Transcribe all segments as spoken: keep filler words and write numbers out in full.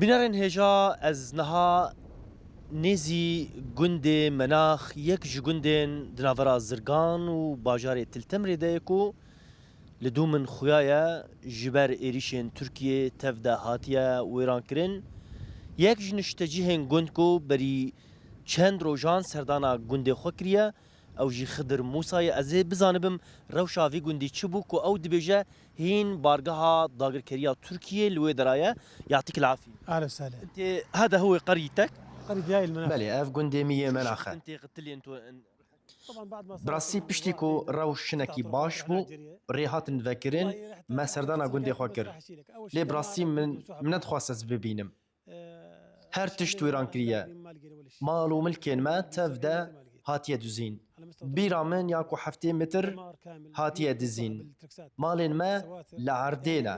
Bînerên hêja, ez niha nêzî gundê Menax, yek ji gundên di navbera Zirgan û bajarê Til Timrê de ye ku li dû min xuya ye, ji ber êrîşên Tirkiyê tev de hatiye wêrankirin. Yek ji niştecihên gund ku berî çend rojan serdana gundê xwe kiriye, ew jî Xidir Mûsa ye. Ez ê bizanibim rewşa vî gundî çi bû ku ew dibêje hîn bargeha dagirkeriya Tirkiyê li wê dera ye. Yatîk el-afî. Ahlen sahlen. Tê hede huwê qerîtek. Qerî diyayê li Menax. Belê, ev gundê min yê Menax e. Tê qitilên to in. Bi rastî piştî ku rewş hinekî baş bû, rê hatin vekirin, me serdana gundê xwe kir. Lê bi rastî min, min nedixwest ez bibînim. Her tişt wêran kiriye. Mal û milkên me tev de hatiye dizîn. Bîra min ya ku heftê metir hatiye dizîn. Malên me li erdê ne.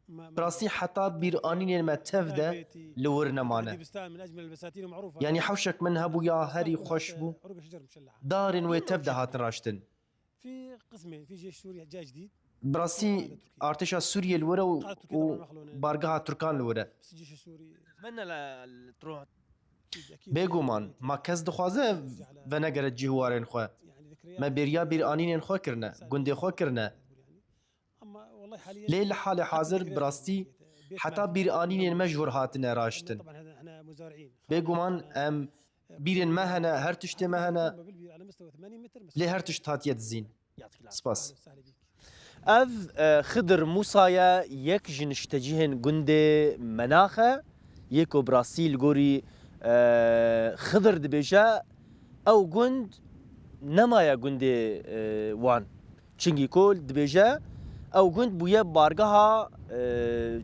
Bi rastî heta bîranînên me tev de li wir nemane. Yanî hewşek min hebû ya herî xweş bû. Darên wê tev de hatin raştin. Bi rastî artêşa Sûriyê li wir e û, û bargeha Tirkan li wir e. Bêguman, ma kes dixwaze venegere cih û warên xwe. Me bêriya bîranînên xwe kirine, gundê xwe kirine. Lê li halê hazir bi rastî heta bîranînên me ji wir hatine raştin. Bêguman em bîrên me hene, her tiştê me hene. Lê her tişt hatiye dizîn. Spas. Ev, e, Xidir Mûsa ye, yek ji niştecihên gundê Menax e. Yê ku bi rastî li gorî, e, Xidir dibêje, ew gund nemaye gundê, e, wan. Çingî ku dibêje, ew gund bûye bargeha, e,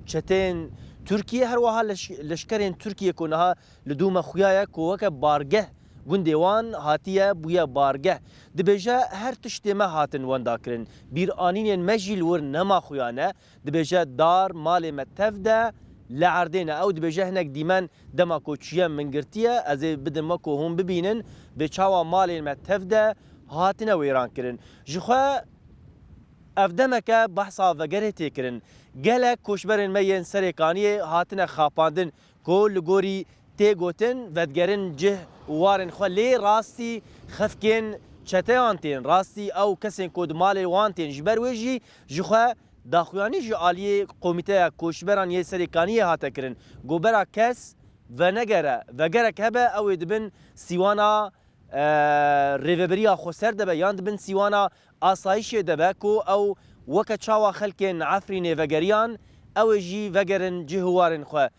çeteyên Tirkiyê, her wiha leş-, leşkerên Tirkiyê ku niha li dû me xuya ye ku weke bargeh gundê wan hatiye bûye bargeh. Dibêje, her tiştê me hatin wendakirin. Bîranînên me jî li wir nema xuya ne. Dibêje, dar malê me tev de li erdê ne. Ew dibêje, hinek dîmen dema ku çûye min girtiye, ez ê bidim we ku hûn bibînin, bê çawa malên me tev de hatine wêran kirin. Ji xwe ev demeke behsa vegerê tê kirin. Gelek koçberên me yên Serêkaniyê hatine xapandin ku li gorî tê gotin, vedigerin cih û warên xwe, lê rastî xefkên çeteyan tên, rastî ew kesên ku di malê wan tên. Ji ber wê jî ji xwe daxuyanî ji aliyê Komîteya Koçberan yê Serêkaniyê hate kirin. Ku bera kes venegere, vegerek hebe, ew ê dibin sîwana, e, rêveberiya xweser de be, yan dibin sîwana asayişê de be, ku ew weke çawa xelkên Efrînê vegeriyan, ew ê jî vegerin cih û warên xwe.